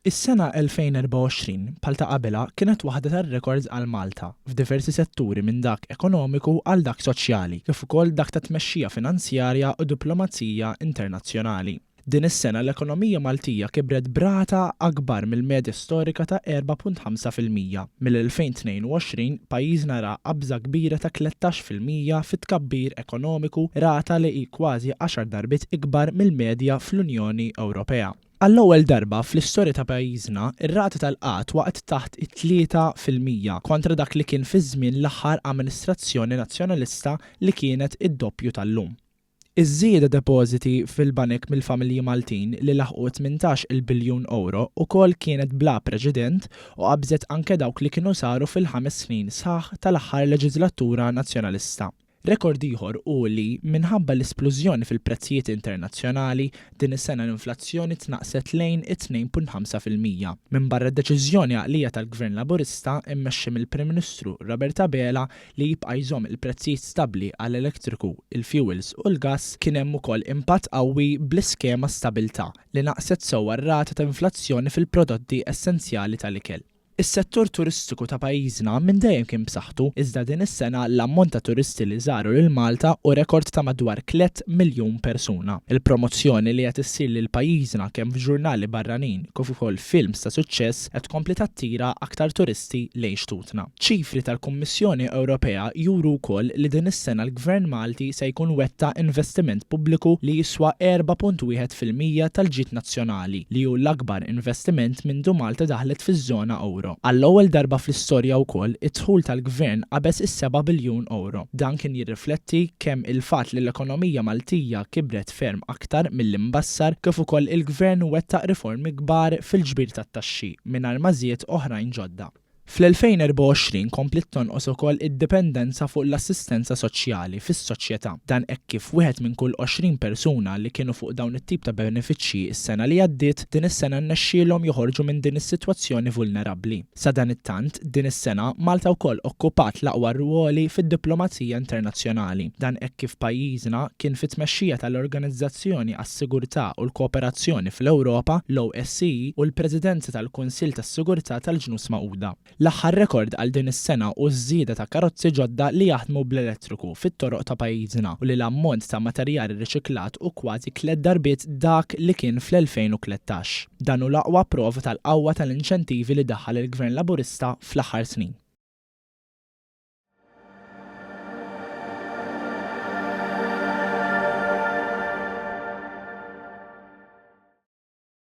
Is-sena 2024, bħal ta' qabilha, kienet waħda tar-rekords għal Malta, f'diversi setturi minn dak ekonomiku għal dak soċjali, kif ukoll dak ta' tmexxija finanzjarja u diplomazija internazzjonali. Din is-sena l-ekonomija Maltija kibret b'rata akbar mill-medja storika ta' 4.5%. Mill-2022, pajjiżna ra qabża kbira ta' 13% fit-tkabbir ekonomiku, rata li hi kważi għaxar darbiet ikbar mill-medja fl-Unjoni Ewropea. Għall-ewwel darba fl-istorja ta' pajjiżna, ir-rata tal-qgħad waqgħet taħt it-3% kontra dak li kien fi żmien l-aħħar amministrazzjoni Nazzjonalista li kienet id-doppju tal-lum. Iż-żieda depożiti fil-banek mill-familji Maltin li laħqu 18-il biljun ewro ukoll kienet bla preċedent u qabżet anke dawk li kienu saru fil-ħames snin sħaħ tal-aħħar leġiżlatura Nazzjonalista. Rekord ieħor hu li, minħabba l-isplużjoni fil-prezzijiet internazzjonali, din is-sena l-inflazzjoni tnaqqset lejn it-2.5%. Minbarra d-deċiżjoni għaqlija tal-Gvern Laburista, immexxi mill-Prim Ministru Robert Abela, li jibqa' jżomm il-prezzijiet stabbli għall-elettriku, il-fjuwils u l-gass, kien hemm ukoll impatt qawwi bl-iskema Stabilità li naqqset sewwa r-rata ta' inflazzjoni fil-prodotti essenzjali tal-ikel. Is-settur turistiku ta' pajjiżna minn dejjem kien b'saħħtu, iżda din is-sena l-ammont ta' turisti li żaru lil Malta hu rekord ta' madwar tlett miljun persuna. Il-promozzjoni li qed issir lil pajjiżna kemm f'ġurnali barranin kif ukoll films ta' suċċess qed tkompli tattira aktar turisti lejn xtutna. Ċifri tal-Kummissjoni Ewropea juru wkoll li din is-sena l-Gvern Malti se jkun wettaq investiment pubbliku li jiswa 4.1% tal-ġid nazzjonali, li hu l-akbar investiment mindu Malta daħlet fiż-żona ewro. Għall-ewwel darba fl-istorja wkoll, id-dħul tal-Gvern qabeż is-seba' biljun ewro. Dan kien jirrifletti kemm il-fatt li l-ekonomija Maltija kibret ferm aktar milli mbassar kif ukoll il-Gvern wettaq riformi kbar fil-ġbir tat-taxxi mingħajr ma żied oħrajn ġodda. Fl-2024 kompliet tonqos ukoll id-dipendenza fuq l-assistenza soċjali fis-soċjetà. Dan hekk kif wieħed minn kull 20 persuna li kienu fuq dawn it-tip ta' benefiċċji s-sena li għaddiet, din is-sena rnexxielhom joħorġu minn din is-sitwazzjoni vulnerabbli. Sadanittant, din is-sena, Malta wkoll okkupat l-aqwa rwoli fid-diplomazija internazzjonali. Dan hekk kif pajjiżna kien fit-tmexxija tal-Organizzazzjoni għas-Sigurtà u l-Kooperazzjoni fl-Ewropa, l-OSCE, u l-Presidenza tal-Kunsill tas-Sigurtà tal-Ġnus Magħquda. L-aħħar rekord għal din is-sena hu ż-żieda ta' karozzi ġodda li jaħdmu bl-elettriku fit-toroq ta' pajjiżna u li l-ammont ta' materjal riċiklat hu kważi tliet darbiet dak li kien fl-2013. Dan hu l-aqwa prova tal-qawwa tal-inċentivi li daħħal il-Gvern Laburista fl-aħħar snin.